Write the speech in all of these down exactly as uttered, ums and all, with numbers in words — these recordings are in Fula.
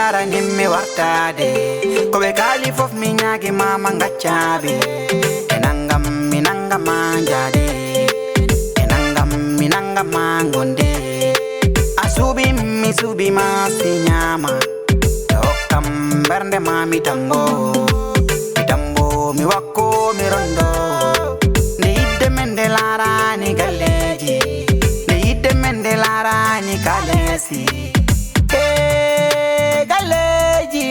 Aranim mi wartaade, ko ɓe kaali fof mi ñaagi ma ma ngaccaɓe. E nangam mi nangama njaade, e nangam mi nangama ngonde. A suuɓi mi suuɓi ma si ñaama, ɓe hokkam mbernde ma mi tambo. Mi tambo mi wakko mi rondo. Nde yidde men nde laarani galleeji, nde yidde men nde laarani kaleesi. E galleeji,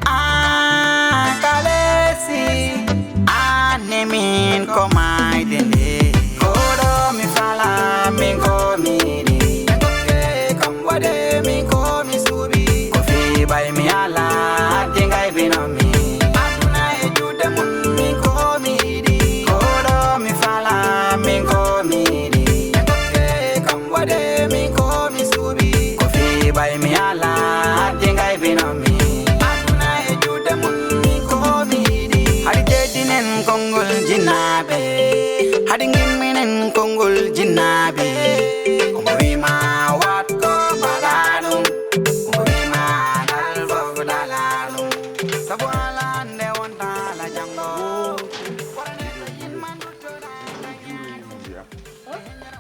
aan kaleesi, aan ne min ko maayde nde. Koɗo mi fala, min ko mi yiɗi. Ɓe kokke kam waɗe, min ko mi suuɓi. Ko fii ɓay mi ala, addi ngay bino mi. Aduna e juuɗe mun, min ko mi yiɗi. Koɗo mi fala, min ko mi yiɗi. Ɓe kokke kam waɗe, min ko mi suuɓi. Ko fii ɓay mi ala, addi ngay bino mi. Aduna e juuɗe mun, min ko mi yiɗi. Hari jeddinen konngol jinnaaɓe. Hari ngimminen konngol jinnaaɓe. Ko mo wi ma waɗ ko mbaɗa ɗum. Ko mo wi ma dal fof dala ɗum. Sabu ala nde wonta ala janngo. Waɗanee ko yimman ruttoɗaa.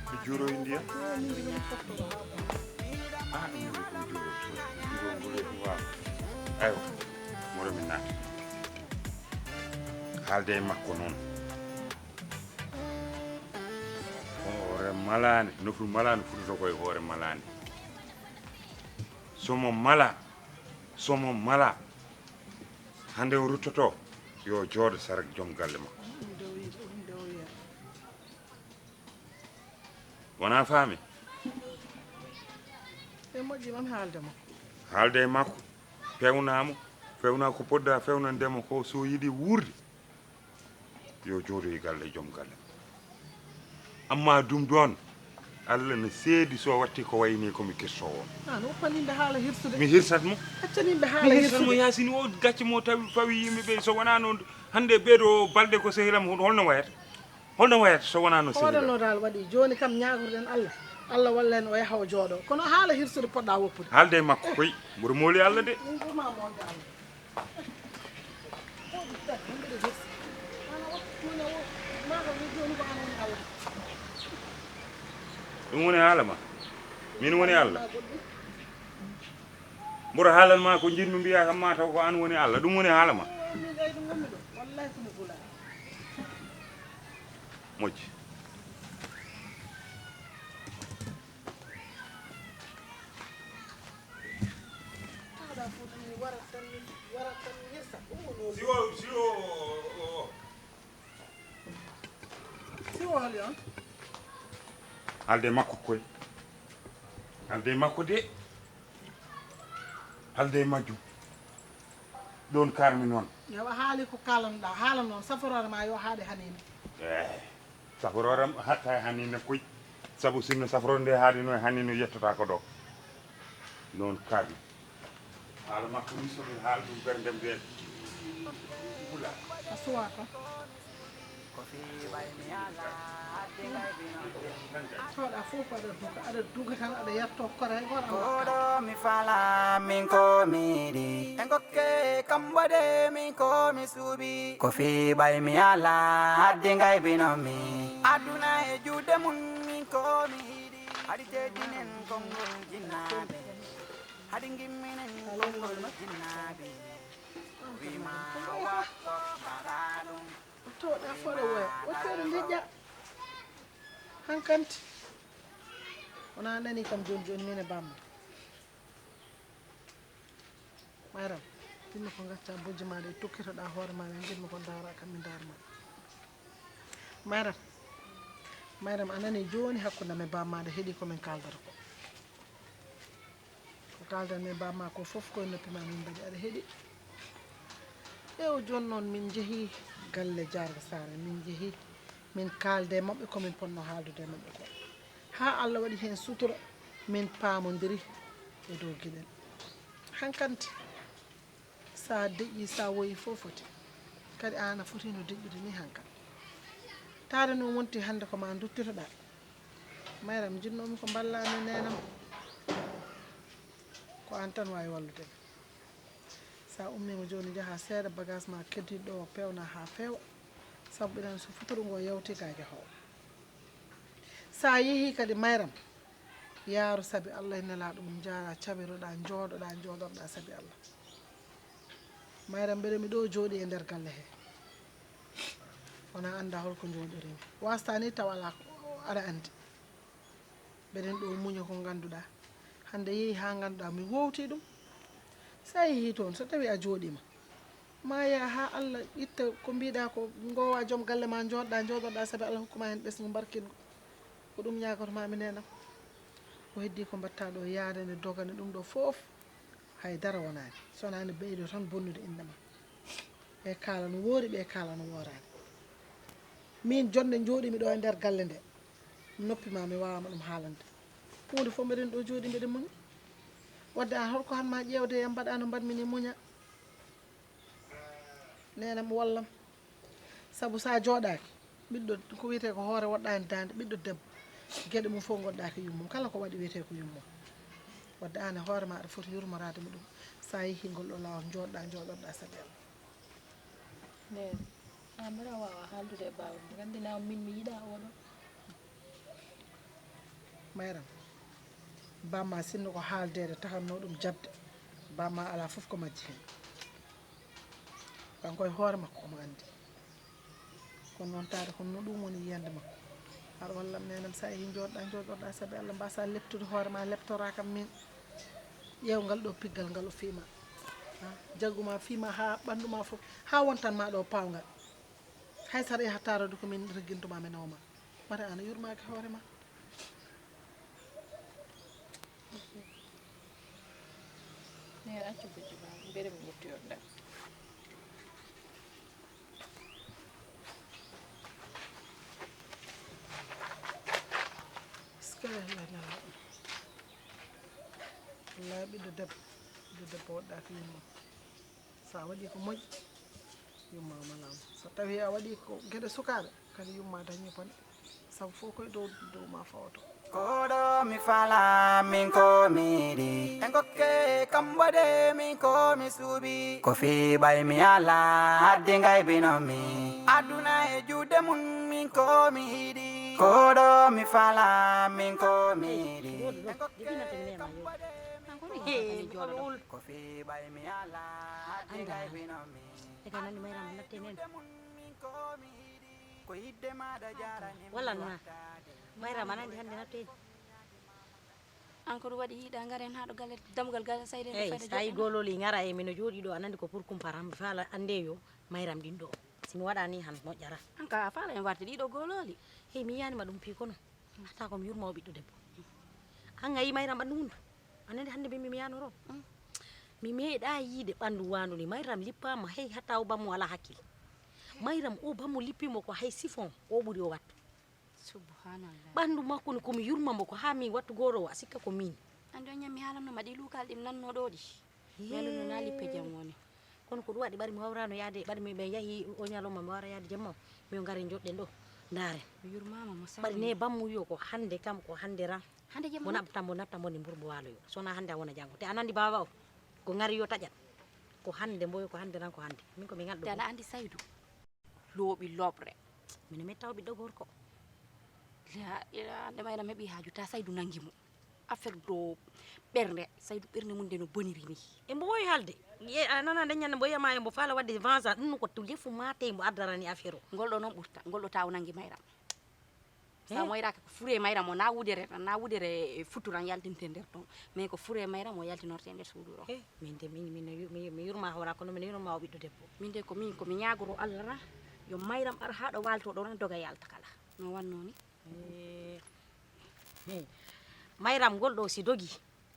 Ɓe juuroyi ndiyam. Ah, ɗum woni ko juuro, juuro ngol e ɗum waawa. Aywa, moro min naata. Haalde e makko noon. Hoore malaande, nofru malaande futata ko e hoore malaande. So mo mala, so mo mala, hannde o ruttoto, yo jooɗo sarak joom galle makko. Wona faami? E moƴƴi noon haalde mo. Haalde e makko, pewnaa mo, pewnaa ko poɗɗa fewnande mo ko, so yiɗi wuurde, yo jooɗo e galle joom galle. Amma ɗum ɗoon, Allah no seedi so watti ko wayni ko mi kirsowo. An woppaninde haala hirsude. Mi hirsat mo. Accaninde haala hirsude. Mi hirsat mo yaasini o gacce mo tawi fawi yimɓe ɓe so wonaa noon hannde ɓeeɗo balɗe ko sehilam holno wayata? Holno wayata so wonaa no sehil? Hoɗanno dal waɗi. Jooni kam ñaagotoɗen Allah. Allah walla en o yaha o jooɗo. Kono haala hirsude poɗɗa woppude. Haalde e makko koy. Mboɗo mooli Allah de. Min ɓurma moolde Allah. Ko ɗum tagi, min mbiɗa hirsi. Ana o, min o, maa ko min jooni ko an woni Allah. Ɗum woni haala ma? Min woni Allah? Mboɗo haalan ma ko njiɗmi mbiya kam ma taw ko an woni Allah. Ɗum woni haala ma? Min kay ɗum wonmi ɗo. Wallahi ko mi gula. Moƴƴi. Tawa fof tan mi warat tan mi warat tan mi hirsa. Ɗum woni o. Siwo, siwo, o, o. Siwo holi on? Haalde makko koy. Haalde makko de. Haalde majjum. Ɗon karmi noon. Yo a haali ko kaalanɗaa. Haala noon, saforoore ma yo haaɗe haniina. Eh, saforoore am hatta e haniina koy. Sabu sinno saforoore nde haaɗino e haniino yettotaako ɗo. Noon karmi. Haala makko ni so mi haal ɗum ɓerndem nde. Bula. A suwaa ko? Tawɗa fof ko aɗa duga, aɗa duga tan aɗa yetto kore hay gooto. Koɗo mi fala min ko mi yiɗi. E ngokke kam waɗe min ko mi suuɓi. Ko fii ɓay mi ala haddi ngay bino mi. Aduna e juuɗe mun min ko mi yiɗi. Haɗi teddinen konngol jinnaaɓe. Haɗi ngimminen konngol jinnaaɓe. Wima wakko mbaɗa ɗum. Tawɗa fole woya. Watteɗo ndeƴƴa. Hankanti. Wona a nani kam joni joni min e bamma. Mayram, tinno ko gacca bojji maɗa e tokkitoɗa hoore maɗa, jiɗmi ko dara kam mi darma. Mayram, Mayram a nani joni hakkude men bammaɗa heeɗi ko min kaldata ko. Ko kaldan men bamma ko fof koye noppi ma min mbaɗi aɗa heeɗi. Ƴeew joni noon min jeehi galle Jarga Sara, min jeehi min kaalde e maɓɓe ko min ponno haaldude e maɓɓe ko. Haa Allah waɗi heen sutura, min paamondiri e dow geɗel. Hankanti, sa deƴƴi, sa woyi fof foti. Kadi aan a foti no deƴƴude ni hankan. Taade noon wonti hannde ko ma duttitoɗa. Mayram, jinnoomi ko mballami neenam. Ko aan tan waawi wallude mi. Sa ummiima jooni, njaha seeɗa, bagage ma keddiiɗo ɗo o peewna haa feewa, sabu ɓiran so futuro ngo yawti ga jahoowo. Sa yehi kadi, Mayram, yaaru sabi Allah e Nelaaɗo mum, njaara, cawiroɗa, njooɗoɗa, njooɗorɗa sabi Allah. Mayram, mbeɗa mi ɗo jooɗi e nder galle he. Wona annda holko njooɗorimi. Wasta ni tawa ala ko aɗa anndi. Mbeɗen ɗo muña ko ngannduɗaa. Hannde yehi haa ngannduɗaa mi wowti ɗum. So a yehii toon, so tawii a jooɗiima, ma yaha haa Allah itta ko mbiɗaa ko, ngoowa joom galle ma, njooɗɗaa, njooɗorɗaa sabi Allah hokkuma heen ɓesngu mbarkingu. Ko ɗum ñaagotomaami, neenam. Ko heddii ko mbaɗtaa ɗo, yaade nde, dogane ɗum ɗo fof. Hay dara wonaani, so wonaa ne ɓeydo tan bonnude innde ma. Ɓe kaala no woori, ɓe kaala no wooraani. Miin, jonde njooɗiimi ɗo e nder galle nde, noppi ma mi waawaama ɗum haalande. Huunde fof mbeɗen ɗo jooɗi, mbeɗen muñi. Wadde aan, holko han ma ƴeewde yam, mbaɗa no mbaɗmi ni, muña? Neenam, wallam. Sabu so a jooɗaaki, ɓiɗɗo, ko wiyetee ko hoore woɗɗaani daande, ɓiɗɗo debbo, geɗe mum fof ngoɗɗaaki yummum. Kala ko waɗi wiyetee ko yummum. Wadde aan e hoore ma aɗa foti yurmoraade mo ɗum. So a yehii ngol ɗo laawol, njooɗɗaa, njooɗorɗaa sabi Allah. Nde, a mbaɗa waawa haaldude e baaba mum. Nganndi na min mi yiɗaa oɗo. Mayram, bamma sinno ko haaldeede tahatnoo ɗum jaɓde, bamma alaa fof ko majji heen. Kanko e hoore makko omo anndi. Kono noon taade kono no ɗum woni yiyannde makko. Aɗa wallam, neenam, so a yehii njooɗɗaa, njooɗorɗaa sabi Allah, mbaasaa leptude hoore ma, leptoraa kam miin. Ƴeew ngal ɗo piggal ngal o fii ma. Ha, jaggu ma fii ma haa ɓanndu ma fof, haa wontan ma ɗo paawngal. Hay so aɗa yaha taarode ko min reggintuma, mi nawma. Mata aan a yurmaaki hoore ma. Neen accu bojji ma, mbeɗa mi ƴetti on ɗan. Est-ce que la, la, la. Wallahi, ɓiɗɗo debbo, ɓiɗɗo debbo woɗɗaaki yumma. So a waɗii ko moƴƴi, yumma o malaama. So tawii a waɗii ko geɗe sukaaɓe, kadi yumma dañii bone. Sabu fof koye dow, dow ma fawto. Koɗo mi fala min ko mi yiɗi. En kokke kamɓe de min ko mi suuɓi. Ko fii ɓay mi ala haddi ngay bino mi. Aduna e juuɗe mum min ko mi yiɗi. Koɗo mi fala min ko mi yiɗi. En kokke kamɓe de min ko mi suuɓi. Ko fii ɓay mi ala haddi ngay bino mi. E ka nandi Mayram natte nen. Ko yidde maɗa jarani. Wala na. Mayram a nandi hannde natte. An ko ɗum waɗi yiɗa ngaren haa ɗo galle, dammugal galle Saydu en. Eyi, fayda sa yi joɗɗo gololi ngara e mino jooɗi ɗo, a nandi ko pour kumparam, mi faala annde yo Mayram ɗin ɗo. Si mi waɗa ni han moƴƴara. An ka a faala en warde ɗiɗo gololi. Hey, mi yiyanima ɗum pi kono. Hata ko mi yurma o ɓiɗɗo debbo. An a yi Mayram ɓanndu mum ɗo? A nandi hannde mbi mi yanoro. Mm. Mi meeɗa yiide ɓanndu wandu ni. Mayram lippama, hey, hata o bammo ala hakkil. Mayram o bammo lippimo ko hay sifon o ɓuri o wattu. Subhanallah. Ɓanndu makko ni ko mi yurma mo ko haa mi wattu goro o, a sikka ko min. An ɗon ñammi haalam no mbaɗi luukal ɗim nanno ɗo ɗi. Melu no na lippe jam woni. Kono ko ɗum waɗi ɓari mi wawrano yaade, ɓari mi ɓe yahi o ñalawma mi wawra yaade jemma o. Mi o ngari joɗɗen ɗo. Ndaare. Mi yurmama mo ɓari ne bammu yo ko hannde kam ko hannde ran. Hannde jemma mo naɓta mo naɓta mo ni mburbo waloyo. So na hannde a wona janngo. Te a nandi baba o. Ko ngari yo taƴat. Ko hannde mboyo ko hannde ran ko hannde. Min ko mi ngalɗo. Dana andi Saydu. Looɓi looɓre. Mino metta o ɓiɗɗo gorko. La ila nde mayra meɓi haaju ta Saydu nangi mo. Affaire do ɓernde, Saydu ɓernde mum nde no boniri ni. E mbo wowi haalde. A nana nde ñande mbo yama e mbo faala wadde vengeance, ɗum no ko to yefu mate mbo addarani affaire o. Ngol ɗo noon ɓurta, ngol ɗo taw nangi mayra. Sa moyraka ko fure mayra mo na wudere tan, na wudere e futuran yaltinte nder ton. Mais ko fure mayra mo yaltinorte nder suudu ɗo. He, min de min min mi yurma hawra kono min yurma o ɓiɗɗo debbo. Min de ko min ko mi ñaagoro Allah na yo mayram ar haa ɗo waalto ɗo tan doga yalta kala. No wanno ni. Mayram ngol ɗo si dogi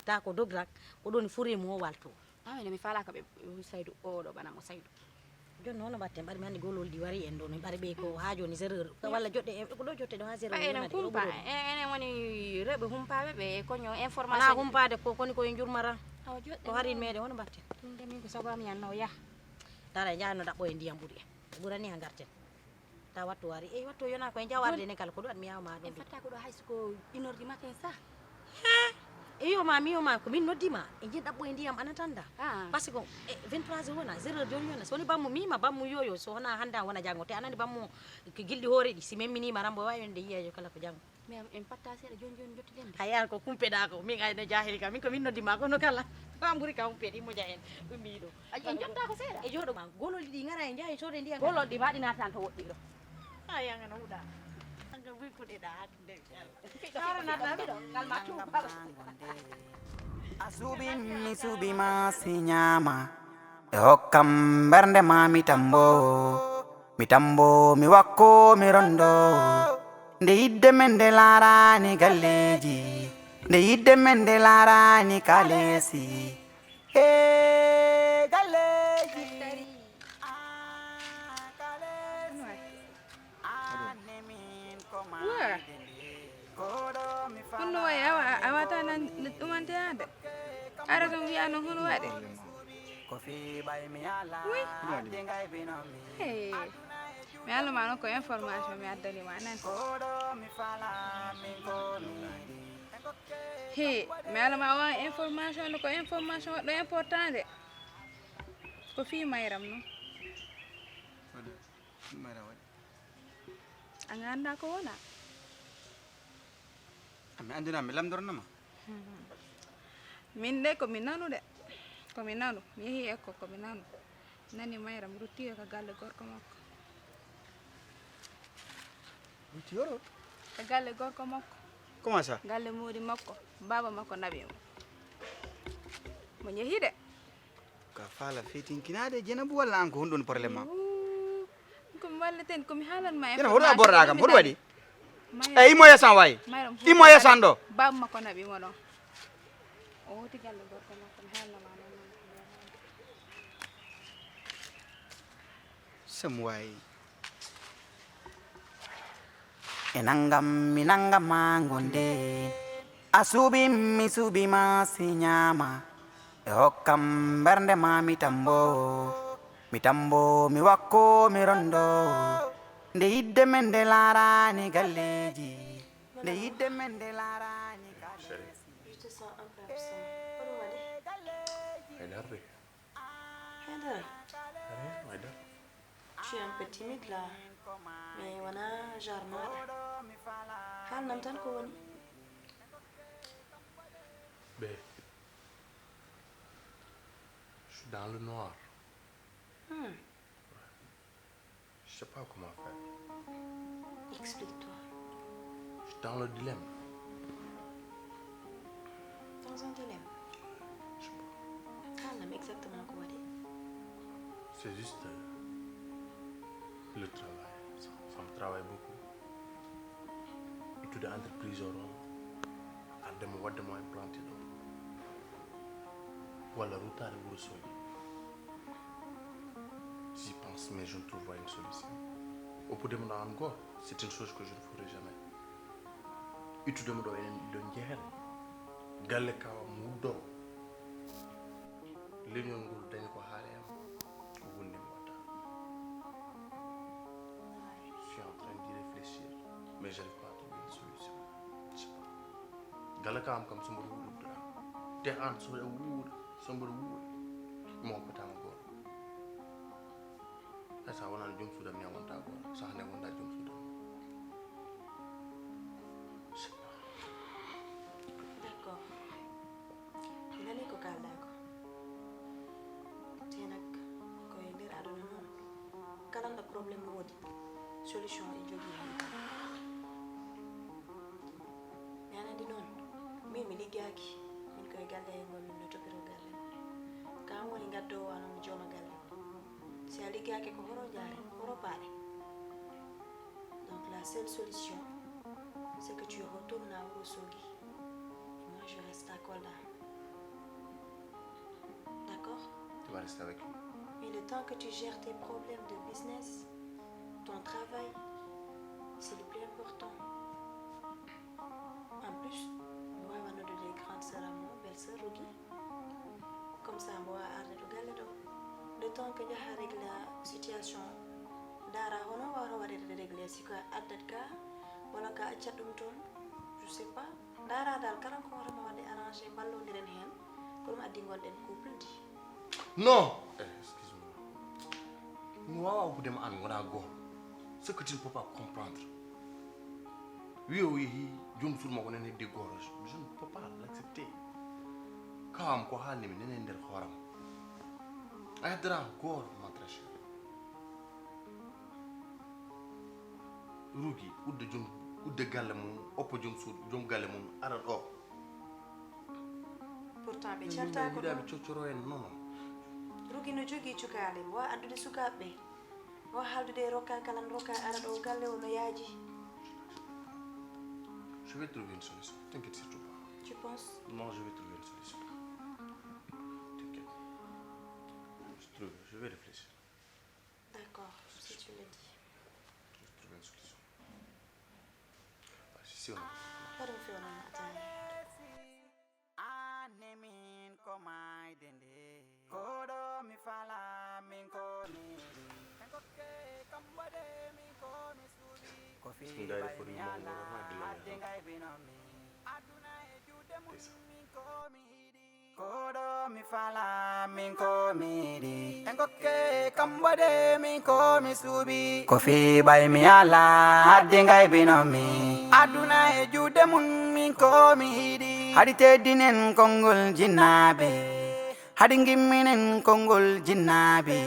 ta ko dograk ko ɗon fure mo walto. Awa ene mi faalaka ɓe Saydu oɗo ɓana mo Saydu. Joni noon no mbatten ɓaɗi mi hannde golol ɗi wari en ɗo min ɓaɗi ɓe ko haa jooni zéro heure walla joɗɗe ko ɗo joɗte ɗo haa zéro heure enen kumpa enen woni rewɓe humpaɓe ɓe koño information humpade ko koni koye jurmara awa joɗɗe ko hari meɗen hono mbatten ɗum de min ko sago am yanno yah dara e jahanno ɗaɓɓo e ndiyam ɓuuri en ɓurani ha garten ta wattu wari ey wattu yona koye jawarde enen kala ko ɗum waɗi mi yawma ɗum fatta ko ɗo hayso ko une heure du matin sa Iyo ma, miyo ma, ko min noddi ma. E jin ɗaɓɓo e ndiyam anatanda. Ah. Parce que e vingt-trois heures wona, zéro heure joni wona. So woni bammo mima, bammo yoyo, so wona handa wona jango. Te anani bammo ko gilɗi hoore ɗi, si memminima rambo wawi wonde yiyejo kala ko jango. Mais en patta seeɗa joni joni jottiɗen de. Ay an ko kumpeɗa ko, min ay no jahil ka, min ko min noddi ma kono kala. Ko an ɓuri ka humpeɗi mo jahen, ɗum mbiɗo. A en jotta ko seeɗa. E joɗo ma, golol ɗi ngara e jaha e soode ndiyam. Golol ɗi mbaɗi natan to woɗɗi ɗo. Ay an no huɗa. An ko ɓuri kuɗeɗa hande. A suɓi mi suɓi ma si ñaama. E hokkam mbernde ma mi tambo. Mi tambo mi wakko mi rondo. Nde yidde men nde laarani galleji. Nde yidde men nde laarani kalesi. He galleji. Wa. Kono wayi awa awata nan ɗumante yaade. Ara tan wiya noon hono waɗi. Wi. Hey. Mi alama noon ko information mi addani ma nan. He, mi alama o information no ko information waɗɗo important de. Ko fii mayram noon. Waɗi. Ɗum mayram waɗi. A nganndaa ko wona? A mi anndina mi lamndornoma. Min de ko mi nanu de. Ko mi nanu. Mi yehi ekko ko mi nanu. Nani mayram ruttiyo ka galle gorko makko. Ruttiyo ɗo? Ka galle gorko makko. Comment ça? Galle moodi makko. Baaba makko naɓi mo. Mo yehi de. Ka faala fetinkinaade Jenabu walla aan ko honɗun problème ma? Ko mi walleten ko mi haalan ma. Jenabu hoto a borɗa kam hoto waɗi? E imo yesan wayi. Imo yesan ɗo. Baaba makko naɓi mo ɗo. O woti galle gorko makko mi haalna ma noon. Sam wayi. E nanngam mi nannga ma ngonde. A suɓi mi suɓi ma si ñaama. E hokkam mbernde ma mi tambo. Mi tambo mi wakko mi rondo. Nde yidde men nde laarani galleji. Nde yidde men nde laarani galleji. Je te sens un peu absent. Hoɗum waɗi? Haydara de. Haydara, Haydara. Tu es un peu timide là. Mais wona genre maɗa. Haalnam tan ko woni. Be. Je suis dans le noir. Hmm. Je sais pas comment faire. Explique-toi. Je suis dans le dilemme. Dans un dilemme. Je sais pas. Haalnam exactement ko waɗi. C'est juste euh, le travail. Ça, ça me travaille beaucoup. Ittude entreprise o ɗon, addemo waddemo implanté ɗo. Walla ruttaade Wuro Sogi. J'y pense, mais je ne trouve pas une solution. Oppude mo ɗo an goo, c'est une chose que je ne ferai jamais. Ittudemo ɗo enen ɗiɗo njehen. Galle kawa muddo. Leñol ngol dañi ko haala en. Ko woni mi watta. Je suis en train d'y réfléchir, mais j'arrive pas à trouver une solution. Je sais pas. Galle kawa am kam so mboɗo wuuri ɗo. Te an so mboɗo wuuri, so mboɗo wuuri. Mo hoppatama goto. Hay sa wonani joom suudam ni a wonta goto. Sahne wonda joom suudam. Je sais pas. D'accord. Mi nani ko kalɗa ko. Te nak ko e nder aduna noon. Kala ɗo problème woodi, solution e jogii heen. Mi anndi noon, min mi liggaaki, min koye galle he ngonmi, miɗo toppitoo galle. Kam woni gaddoowo am, mi jooma galle. Si a liggaaki ko horo njaare, horo paaɗe. Donc la seule solution, c'est que tu retournes à Ourossogui. Et moi, je reste à Kolda. D'accord ? Tu vas rester avec lui. Mais le temps que tu gères tes problèmes de business, ton travail, c'est le plus important. En plus, mi wawa noddude grande sœur am o, belle sœur Rougui. Comme ça, mbo wawa arde to galle ɗo. Le temps que jaha régla situation, dara hono wawata waɗede régler, si ko addat ka, wala ka accat ɗum toon, je sais pas. Ndaara dal, kala ko hoto mo waɗde arrangé, mballondiren heen. Ko ɗum addi ngonɗen couple di. Non. Eh, excuse-moi. Mi waawaa hokkude ma aan wonaa goho. Ce que tu ne peux pas comprendre. Wiye o yehi, joom suudu makko nani heddi goho. Je ne peux pas l'accepter. Kawam ko haalni mi nene nder hooram. A heddataa goho, ma très chère. Rugi, udda joom, udda galle mum, oppo joom suudu, joom galle mum, ara ɗo. Pourtant ɓe calta ko yiɗaaɓe coccoro en, non, non. Rugi no jogii cukaale, mi waawaa addude sukaaɓe ɓe. Mi waawaa haaldude e Roka kala, Roka ara ɗo galle o no yaaji. Je vais trouver une solution. T'inquiète surtout pas. Tu penses? Non, je vais trouver une solution. T'inquiète. Je trouve, je vais réfléchir. D'accord, si tu le dis. Je vais trouver une solution. Parce que si on... Haɗum fewnana a taani. An e min ko maayde nde. Koɗo mi fala min ko mi yiɗi. En kokke kam waɗe min ko mi suuɗi. Ko fii bay mi ala adde ngay bino mi. Aduna e juuɗe mum min ko mi yiɗi. Koɗo mi fala min ko mi yiɗi. En kokke kam waɗe min ko mi suuɓi. Ko fii bay mi ala adde ngay bino mi. Aduna e juuɗe mum min ko mi yiɗi. Haɗi teddinen konngol jinnaaɓe. Haɗi ngimminen konngol jinnaaɓe.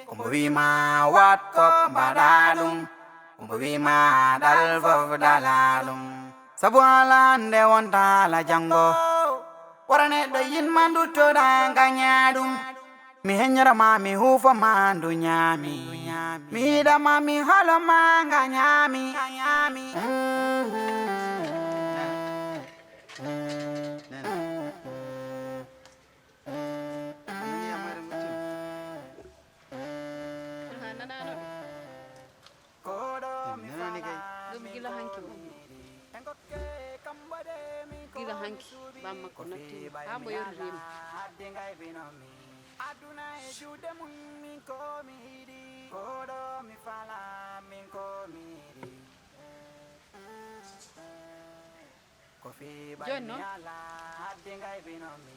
Ko mbo wiima waɗ ko mbaɗa ɗum. Ko mbo wiima ɗal fof ɗala ɗum. Sabu ala hannde wonta ala janngo. Wara neɗɗo yinma nduttoɗa ngaña ɗum. Mi heññora ma, mi huufo ma, ndu ñaami. Mi yiɗa ma, mi holo ma, ngañaami. Kono haa nanaano ɗum. Ɗum nanaani kay. Ɗum gila hanki o. Gila hanki, bammakko natti mo. Haa mbo yori rimi. Aduna e juuɗe mum min ko mi yiɗi. Koɗo mi fala min ko mi yiɗi. Ko fii bay mi ala haddi ngay bino mi.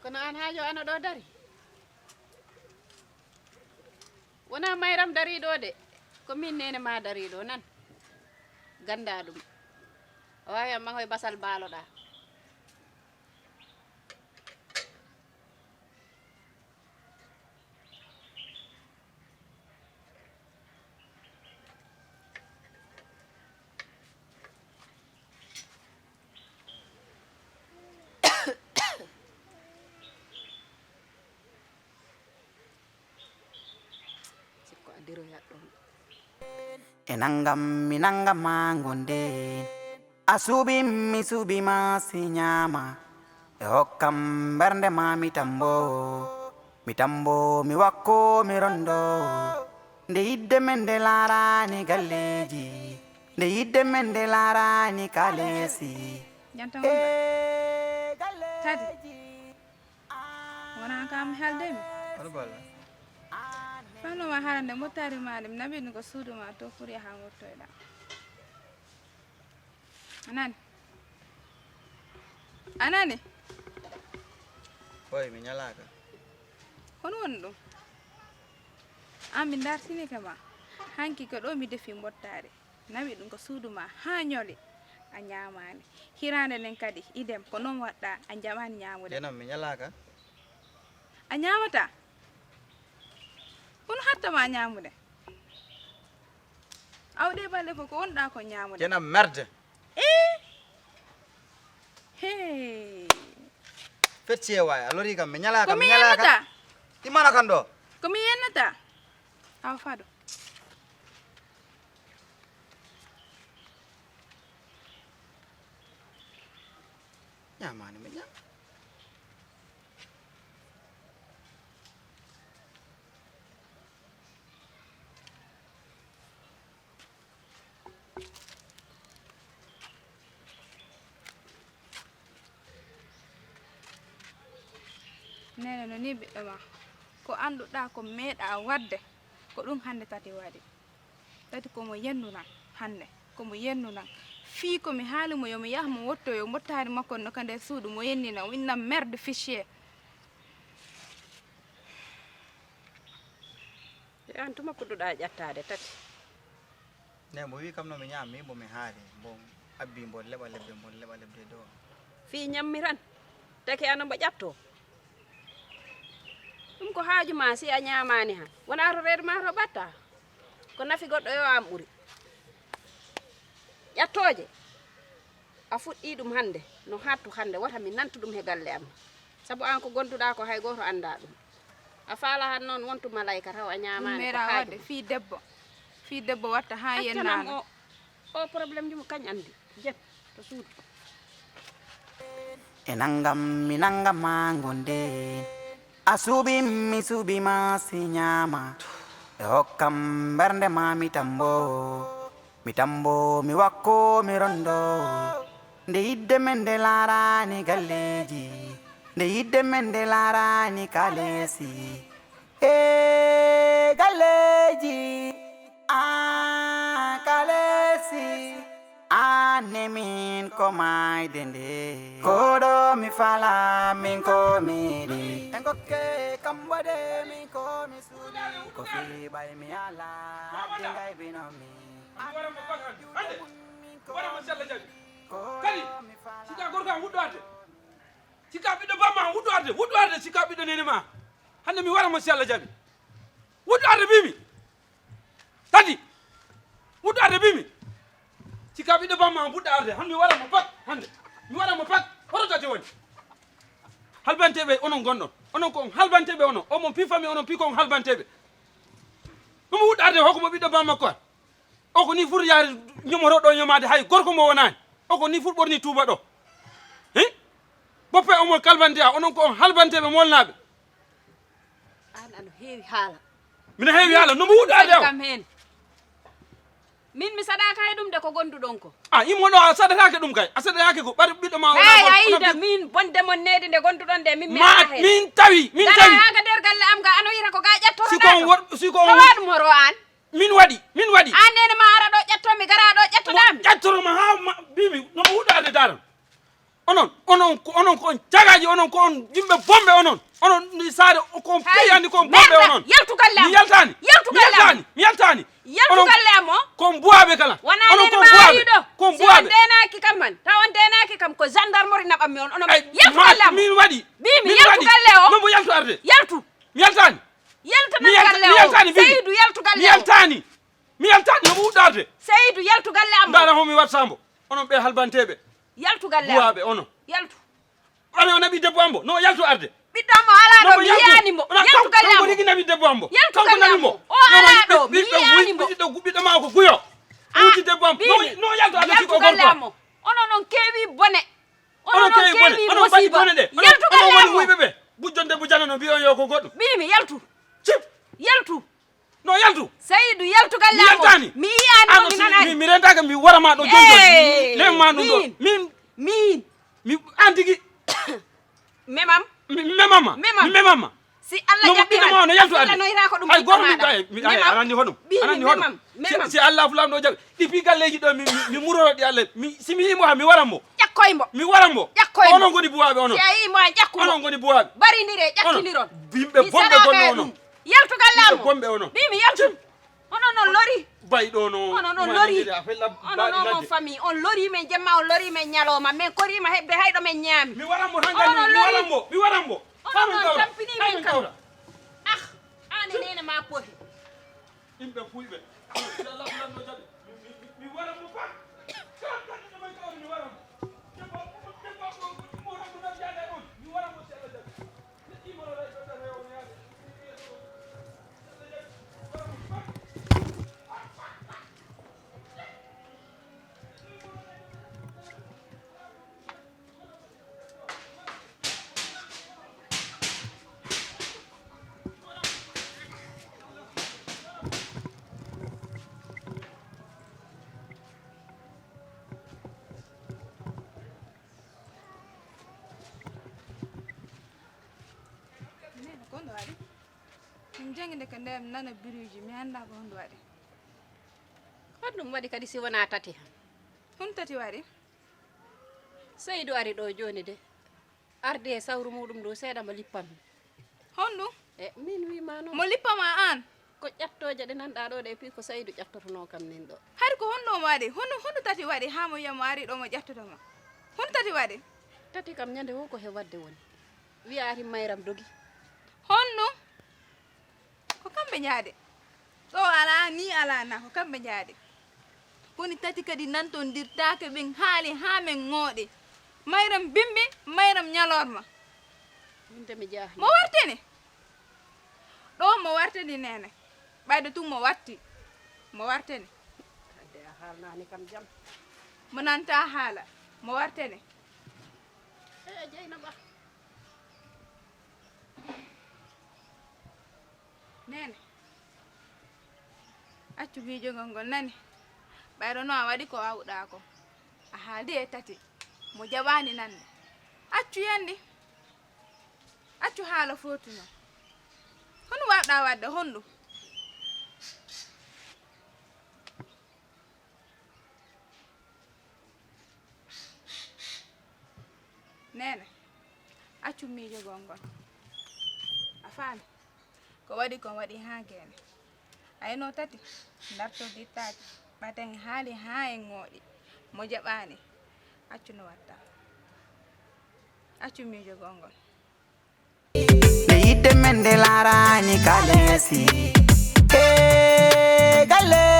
Kono aan haajo ano ɗo dari? Wonaa mayram darii ɗo de, ko min neene ma darii ɗo nan. Ganndaa ɗum. A waawi am ɓaŋoy basal mbaaloɗaa. Sikko a diroyat ɗum. E nanngam mi nannga ma ngonde. A suuɓi mi suuɓi ma si ñaama. E hokkam mbernde ma mi tambo. Mi tambo mi wakko mi rondo. Nde yidde men nde laarani galleeji. Nde yidde men nde laarani kaleesi. Jantan wonɗa. E galleeji. Tati. Wonaa kam haalde mi. Hono golle? Fanno ma hara nde mottari ma nde mi naɓi ɗum ko suudu ma to furi haa mottoyɗa. A nani? A nani? Boy, mi ñalaaka. Hono woni ɗum? An mi dartinike ma. Hanki ko ɗo mi defi mottari. Nawi ɗum ko suudu ma haa ñoli, a ñaamaani. Hiraande nden kadi, idem, ko noon waɗɗa, a jaɓaani ñaamude. Nde noon mi ñalaaka. A ñaamataa? Kono hatta ma ñaamude. Aw ɗee balɗe fof ko wonɗa ko ñaamude. Nde noon merde. Ee! Hee! Fecci e waay, a lorii kam, mi ñalaaka, mi ñalaaka. Ko mi yennata? Immano kan ɗo. Ko mi yennata? Awa fado. Ñaamaani mi ñaam. Neene, no nii ɓiɗɗo ma? Ko annduɗaa, ko meeɗaa waɗde, ko ɗum hannde Tati waɗi. Tati ko mo yennunan hannde, ko mo yennunan. Fii ko mi haali mo, yo mi yah mo wotto, yo mottaari makko no ka nder suudu, mo yennina, o inna merde fichier. E aan tuma puɗɗuɗaa ƴattaade Tati? Ne, mbo wii kam no mi ñaami, mbo mi haari, mbo abbi, mbo leɓa leɓde, mbo leɓa leɓde dow. Fii ñammi tan, Tati ano mbo ƴatto. Ɗum ko haaju ma si a ñaamaani han. Wonaa to reedu ma to ɓatta. Ko nafi goɗɗo yo aan ɓuri. Ƴattooje, a fuɗɗii ɗum hannde, no haattu hannde, wota mi nantu ɗum he galle am. Sabu aan ko gonduɗaa ko hay gooto anndaa ɗum. A faala han noon wontu malayka taw a ñaamaani ko meeraa haaju waɗde ma. Fii debbo, fii debbo watta haa yennaano. O, o problème ji mo kañ anndi. Jet to suudu. E nanngam mi nannga ma ngonde. A suuɓi mi suuɓi ma si ñaama. E hokkam mbernde ma mi tambo. Mi tambo mi wakko mi rondo. Nde yidde men nde laarani galleeji. Nde yidde men nde laarani kaleesi. E galleeji. An kaleesi. An ne min ko maayde nde. Ko ɗo mi fala min ko mi yiɗi. En gokke kam waɗe min ko mi suuɗi. Ko fii ɓay mi ala. Haddi ngay bino mi. An juuɗe mum min ko mi yiɗi. Ko ɗo mi fala. Kadi, sika gorko am wuɗɗo arde. Sika ɓiɗɗo bamma am wuɗɗo arde. Wuɗɗo arde sika ɓiɗɗo neene ma. Hannde mi wara mo si Allah jaɓi. Wuɗɗo arde mbimi. Tati. Wuɗɗo arde mbimi. Sika ɓiɗɗo bamma am wuɗɗo arde. Hannde mi wara mo pat. Hannde. Mi wara mo pat. Hoto Tati woni. Halbanteeɓe onon ngonɗon. Onon ko on halbanteeɓe onon. On mon pii famille onon pii ko on halbanteeɓe. Ɗum wuɗɗo arde hokku mo ɓiɗɗo bamma makko. O ko ni fur yaari ñomotoo ɗo ñomaade hay gorko mo wonaani. O ko ni fur ɓorni tuuba ɗo. Hi? Boppe omo kalbante a, onon ko on halbanteeɓe molnaaɓe. Aan ano heewi haala. Mino heewi haala, no mo wuɗɗo arde o? Kam heen. Min mi saɗaaka he ɗum de ko gonduɗon ko. A, imo ɗo a saɗataake ɗum kay. A saɗataake ko ɓaɗi ɓiɗɗo ma o. Hey, wona bon, ayida, min bonde mon needi nde gonduɗon de, min mi ma, heen. Min tawi, min tawi. Gara haa ka nder galle am ga, ano yita ko ga ƴettotoɗaa si ko on to. Wor-, si ko on tawa wor-, ɗum horo aan. Min waɗi, min waɗi. Aan neene ma ara ɗo ƴetto mi, gara ɗo ƴettoɗaa mi. Ƴettoro ma haa ma, mbimi, no mo wuɗɗo arde daran. Onon, onon ko, onon ko on cagaaji, onon ko on yimɓe bomɓe onon. Onon ni saare ko on piyani ko on bomɓe onon. Yaltu galle am. Mi yaltaani. Yaltu galle am. Mi yaltaani. Yaltu galle am o. Ko on buwaaɓe kala. Wonaa onon ko on buwaaɓe. Ko on buwaaɓe. Si on deenaaki kam man, taw on deenaaki kam ko gendarmerie naɓan mi on. Onon yaltu galle am. Min waɗi. Mbimi yaltu galle o. No mo yaltu arde. Yaltu. Mi yaltaani. Yaltanan galle o. Mi yaltaani, Bibi. Seydu, yaltu galle o. Mi yaltaani. Mi yaltaani, homo wuɗɗaade. Seydu, yaltu galle am o. Ndaara homo mi watta mbo. Onon ɓe halbanteeɓe. Yaltu galle am. Buwaaɓe, onon. Yaltu. Onon o naɓi debbo am mbo. No yaltu arde. Ɓiɗɗo am o alaa ɗo, mi yiyaani mbo. Yaltu galle am o. Kanko naɓi debbo am mbo. Yaltu galle am o. O alaa ɗo, mi yiyaani mbo. Ɓiɗɗo, ɓiɗɗo ma ko guyo. Ah, wuti debbo am. No, no yaltu arde. Yaltu galle am o. Onon on keewi bone. Onon keewi bone, onon mbaɗi bone ɗe. Yaltu galle am o. Wuyɓe ɓe. Bujjonde bujana no mbiyon yo ko goɗɗum. Mbimi yaltu. Cip. Yaltu. No yaltu. Seydu, yaltu galle am o. Mi yaltaani. Mi yiyaani mo, mi nanaani. Mi rentaaka, mi wara ma ɗo joni joni. Hey, mi ma ɗum ɗo. Min. Min. Mi an tigi. Memam. Mi memama. Memam. Mi memama. Si Allah jaɓi han, no yaltu arde. Hay goto mi ɓay, mi ay, arani hoɗum. Arani hoɗum. Si, si Allah fulam ɗo jaɓi. Ɗi pi galleji ɗo mi, mi, mi muroro ɗi Allah. Mi, si mi yimo ha mi waran mo. Ƴakkoy mo. Mi waran mo. Ƴakkoy mo. Onon ngoni buwaɓe onon. Si a yimo a ƴakku mo. Onon ngoni buwaɓe. Barindire, ƴakkindiron. Yimɓe bomɓe gonno onon. Yaltu galle am o. Yimɓe bomɓe onon. Mbimi yaltu. Onon on lori. Bay ɗo no. Onon on lori. Onon on famille. On lori men jemma, on lori men ñalawma. Men korima hebbe hayɗo men ñaami. Mi waran mo tan gandi. Mi waran mo. Mi waran mo. Onon on tampini men kam. Ah, aan e neene ma poti. Yimɓe puyɓe. Si Allah fulan no jaɓi. Mi, mi, mi, mi waran mo pat. Kala, kala, kala, kala, mi waran mo. Debbo, debbo, debbo, debbo, debbo, debbo, debbo, mi waran mo si Allah jaɓi. Jangde ko ndeyam nana biruuji, mi anndaa ko honɗum waɗi. Honɗum waɗi kadi si wonaa Tati han? Honɗum Tati waɗi? Saydu ari ɗo jooni de. Ardi e sawru muɗum ndu seeɗa mo lippammi. Honɗum? E, min wiima noon. Mo lippama aan? Ko ƴattooje ɗe nanɗaa ɗo ɗe, e puis ko Saydu ƴattotonoo kam min ɗo. Hari ko honɗum o waɗi? Honɗum, honɗum Tati waɗi haa mo wiya mo ari ɗo mo ƴattoto ma? Honɗum Tati waɗi? Tati kam ñande wo ko he waɗde woni. Wiya ari Mayram dogi. Honɗum? Ko kamɓe njaade. Ɗo alaa, ni alaa na, ko kamɓe njaade. Woni Tati kadi nantondirtaake, ɓen haali haa men ŋooɗi. Mayram bimbi, Mayram ñalorma. Min de mi jaaxle. Mo wartene. Ɗo mo wartene, Neene. Ɓayde tun mo watti. Mo wartene. Hadde a haalnaani kam jam. Mo nanta haala. Mo wartene. E, Jeynaba. Neene, accu miijogol ngol nani. Ɓayro no a waɗi ko waawɗaa ko. A haaldi e Tati. Mo jaɓaani nande. Accu yandi. Accu haala footuno. Honɗum waawɗaa waɗde, honɗum? Neene, accu miijogol ngol. A faami? Ko waɗi kon waɗi haa geene. Ayno Tati, dartodittaake. Ɓaten haali haa en ŋooɗi. Mo jaɓaani, accu no watta. Accu miijogol ngol. Nde yiɗde men nde laaraani kalesi. E galle.